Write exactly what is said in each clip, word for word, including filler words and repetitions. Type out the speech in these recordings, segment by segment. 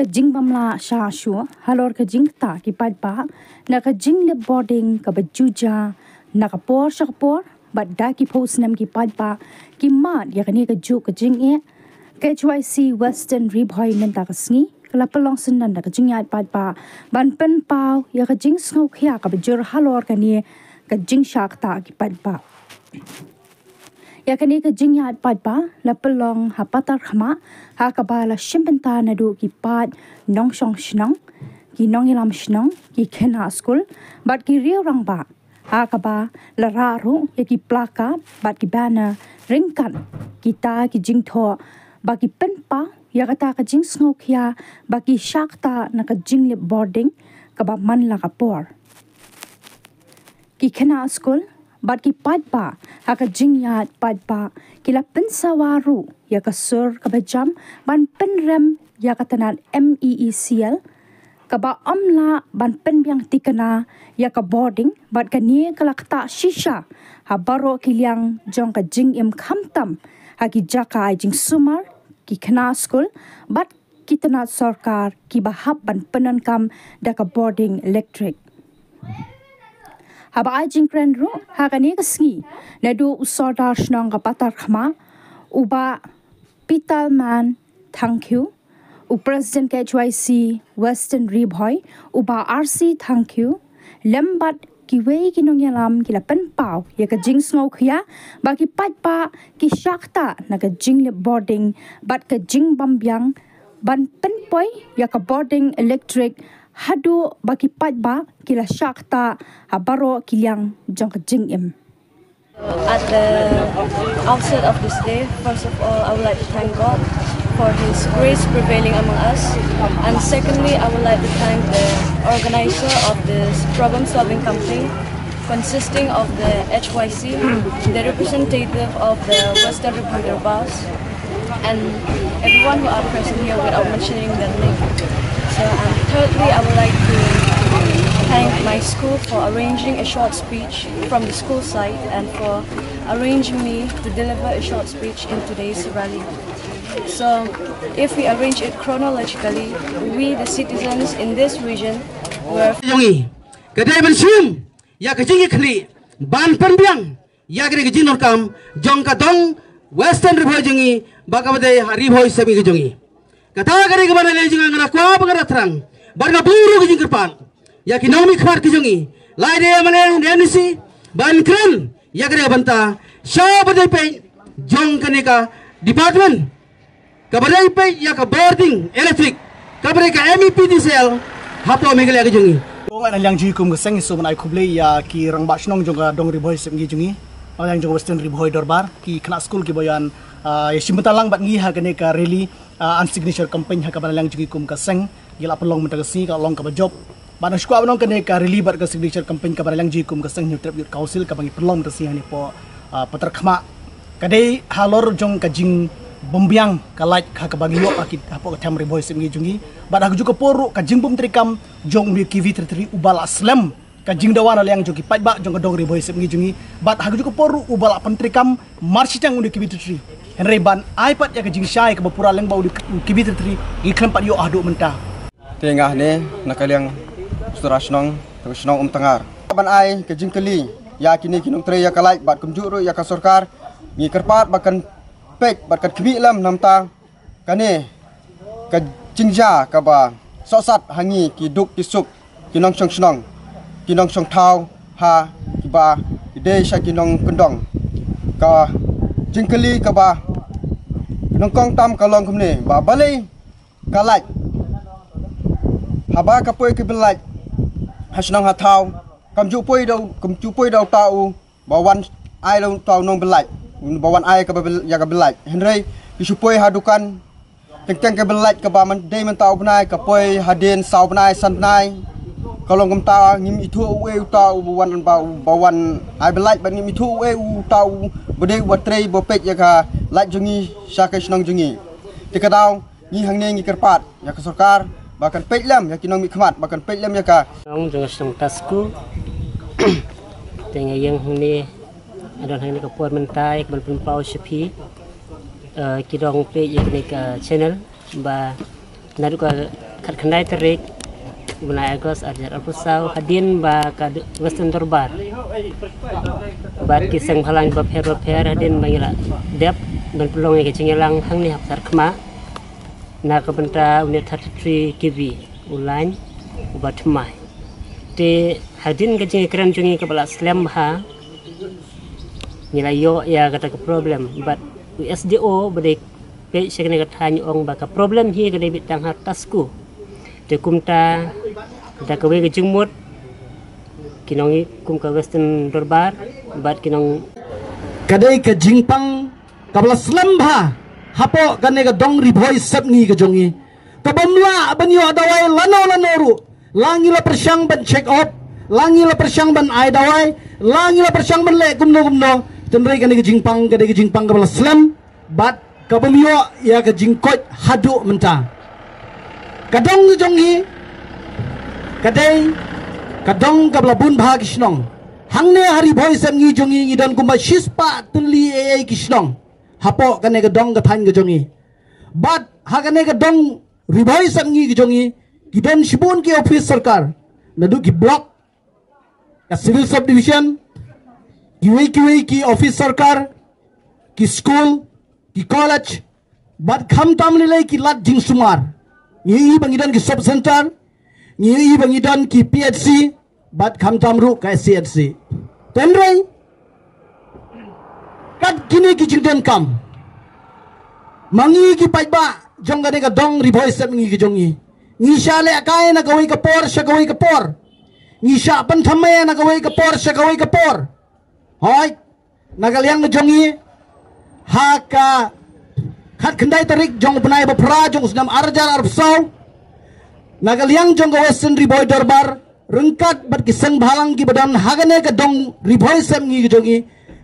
Jingbym lah shah shuh halor ka jingktah ki paidbah na ka jinglip bording kaba ju jia na ka por sha ka por, bad da ki phew snem ki paidbah ki mad ïa kane kajuh ka jingeh, ka H Y C Western Ri Bhoi mynta ka sngi ka la pynlong syndon da ka jingïaid paidbah ban pynpaw ïa ka jingsngewkhia kaba jur halor kane ka jingshah ktah ki paidbah. Ïa kane ka jingïaid paidbah la pynlong ha Patharkhmah, ha kaba la shim bynta naduh ki paid nongshong shnong, ki nongïalam shnong, ki khynnah skul bad ki riew rangbah, ha kaba la rah ruh ïa ki placard bad ki banner ryngkat kita ki jingthoh ba ki pynpaw ïa kata ka jingsngewkhia ba ki shah ktah na ka jinglip bording kaba man la ka por. Ki khynnah skul bad ki paidbah ha ka jingïaid paidbah ki la pynsawa ruh ïa ka sur kaba jam ban pynrem ïa ka tnat M E E C L kaba ym lah ban pynbiang thikna ïa ka bording, bad kane ka la ktah shisha ha baroh ki liang jong ka jingim, khamtam ha ki jaka ai jingsumar, ki khynnah skul bad ki tnat sorkar kiba hap ban pyndonkam da ka bording elektrik. Haba ai jingkren ruh ha kane ka sngi naduh u Sordar Shnong ka Patharkhmah, u Bah Pitalman Thangkhiew, u President ka H Y C Western Ri Bhoi, u Bah R C Thangkhiew, lem bad kiwei ki nongïalam ki la pynpaw ïa ka jingsngewkhia ba ki paidbah ki shah ktah na ka jinglip bording bad ka jingbym biang ban pynpoi ïa ka bording elektrik haduh ba ki paidbah ki la shah ktah ha baroh ki liang jong ka jingim. At the outset of this day, first of all, I would like to thank God for His grace prevailing among us. And secondly, I would like to thank the organizer of this problem solving campaign, consisting of the H Y C, the representative of the Western Ri Bhoi Dorbar, and everyone who are present here without mentioning their name. So, and thirdly, I would like to thank my school for arranging a short speech from the school side and for arranging me to deliver a short speech in today's rally. So, if we arrange it chronologically, we, the citizens in this region, were jong ngi. Ka dei ban shim ïa ka jingïakhlieh ban pynbiang ïa ka dei ka jingdonkam jong ka dong Western Ri Bhoi jong ngi, ba kaba dei ha Ri Bhoi Sepngi ka jong ngi. Kata ka dei kaba na lei jong nga, nga kwah ba nga thrang bad nga buh ruh ka jingkyrpad ïa ki nongmihkhmat ki jong ngi, lada ïa ma lei ne M D C, ban kren ïa ka dei ka bynta sha ba dei peit jong kane ka department kaba dei peit ïa ka bording elektrik kaba dei ka M E P T C L hapoh Meghalaya ka jong ngi. Ong na liang jong ngi kum ka seng, ngi sngewbha ban ai khublei ïa ki rangbah shnong jong ka dong Ri Bhoi Sepngi jong ngi, na liang jong ka Western Ri Bhoi Dorbar, ki khynnah skul kiba ïa, ah, ïa shim bynta lang bad ngi ha kane ka rally, ah, and signature campaign ha kaba na liang jong ngi kum ka seng ngi la pynlong mynta ka sngi, ka la long kaba jop. Bad nga sngewkwah ban ong kane ka rally bad ka signature campaign kaba na liang jong ngi kum ka seng Hynñiewtrep Youth Council kaba ngi pynlong mynta ka sngi hangne hapoh, ah, Patharkhmah, ka dei halor jong ka jingbymbiang ka light ha kaba ngi ïoh ha ki, hapoh ka them Ri Bhoi Sepngi jong ngi. Bad ha kajuh ka por ruh ka jingbymtreikam jong une u K V thirty-three uba la slem ka jingdawa na liang jong ki paidbah jong ka dong Ri Bhoi Sepngi jong ngi. Bad ha kajuh ka por ruh uba la pyntreikam marshiteng une u K V thirty-three. Hynrei ban ai pat ïa ka jingshai kaba pura lyngba une u K V thirty-three ngi khlem pat ïoh haduh mynta. Te nga hangne na ka liang u Sordar Shnong, na ka shnong Umtangar, ban ai ka jingkylli ïa kine ki nongtrei ïa ka light bad kumjuh ruh ïa ka sorkar. Ngi kyrpad ba kan peit bad kan khmih lem namar kane ka jingjia kaba sohsat ha ngi ki duk ki suk, ki nongshong shnong, ki nongshong thaw, ha kiba ki dei sha ki nongkyndong. Ka jingkylli kaba nyngkong tam ka long kumne, ba balei ka light, haba ka poi ka bill light ha shnong ha thaw, kam ju poi da u, kam ju poi da uta u ba wan ai da uta u nong bill light, ba wan ai kaba bill, ïa ka bill light. Hynrei ki shu poi ha dukan, teng teng ka bill light kaba man dei mynta u bnai ka poi hadien saw bnai san bnai. Ka long kumta, ngim ithuh uei uta u ba wan, ba, ba wan ai bill light, bad ngim ithuh uei uta u ba dei uba trei ba peit ïa ka light jong ngi sha ka shnong jong ngi. Te ka daw ngi hangne ngi kyrpad ïa ka sorkar ba kan peit lem ïa ki nongmihkhmat, ba kan peit lem ïa ka. Nong jong ka shnong Tasku. Te nga ïeng hangne, nga don hangne ka por mynta ïa ka ban pynpaw sha phi, eh, ki dong peit ïa kane ka channel, ba naduh ka Khatkhyndai tarik u bnai August ar hajar arphew saw, hadien ba ka Western Dorbar bad ki seng bhalang bapher bapher, hadien ba ngi la dep ban pynlong ïa ka jingïalang hangne ha Patharkhmah na ka bynta une thirty-three K V u line uba thymmai. Te hadien ka jingïakren jong ngi kaba la slem bha, ngi la ïoh ïa kata ka problem bad u S D O ba dei peit sha kane ka thaiñ ong ba ka problem hi ka dei beit tang ha TASCO. Te kumta da kawei ka jingmut ki nongïalam kum ka Western Dorbar bad ki nong, ka dei ka jingpang kaba la slem bha hapoh kane ka dong Ri Bhoi Sepngi ka jong ngi, kabym lah ban ïoh dawai lano lano ruh. La ngi la pyrshang ban check up, la ngi la pyrshang ban ai dawai, la ngi la pyrshang ban leh kumno kumno, hynrei kane ka jingpang ka dei ka jingpang kaba la slem bad kabym ïoh ïa ka jingkoit haduh mynta. Ka dong ka jong ngi ka dei ka dong kaba la bun bha ki shnong. Hangne ha Ri Bhoi Sepngi jong ngi ngi don kumba shispah tylli ei ei ki shnong hapoh kane ka dong ka thaiñ ka jong ngi. Bad ha kane ka dong Ri Bhoi Sepngi ka jong ngi ki don shibun ki office sorkar, naduh ki block, ka civil subdivision, kiwei kiwei ki office sorkar, ki school, ki college, bad khamtam lei lei ki lad jingsumar. Ngi ïohi ba ngi don ki sub center, ngi ïohi ba ngi don ki P H C, bad khamtam ruh ka S C H C. Hynrei kat kine ki jingdonkam, ma ngi ki paidbah jong kane ka dong Ri Bhoi Sepngi ka jong ngi, ngi shah lehkai na kawei ka por sha kawei ka por, ngi shah pynthymmai na kawei ka por sha kawei ka por. Hooid, na ka liang ka jong ngi, ha ka khatkhyndai tarik jong u bnai ba phra jong u snem ar hajar arphew saw, na ka liang jong ka Western Ri Bhoi Dorbar ryngkat bad ki seng bhalang kiba don ha kane ka dong Ri Bhoi Sepngi ka jong ngi,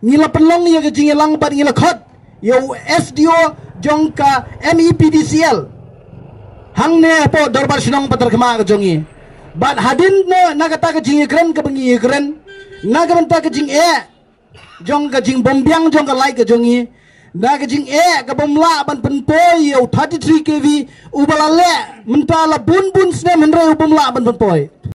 ngi la pynlong ïa ka jingïalang bad ngi la khot ïa u S D O jong ka M E P D C L hangne hapoh Dorbar Shnong Patharkhmah ka jong ngi. Bad hadien na, na kata ka jingïakren kaba ngi ïakren na ka bynta ka jingeh jong ka jingbymbiang jong ka light ka jong ngi, na ka jingeh kabym lah ban pynpoi ïa u thirty-three K V uba la leh mynta la bun bun snem hynrei u bym lah ban pynpoi.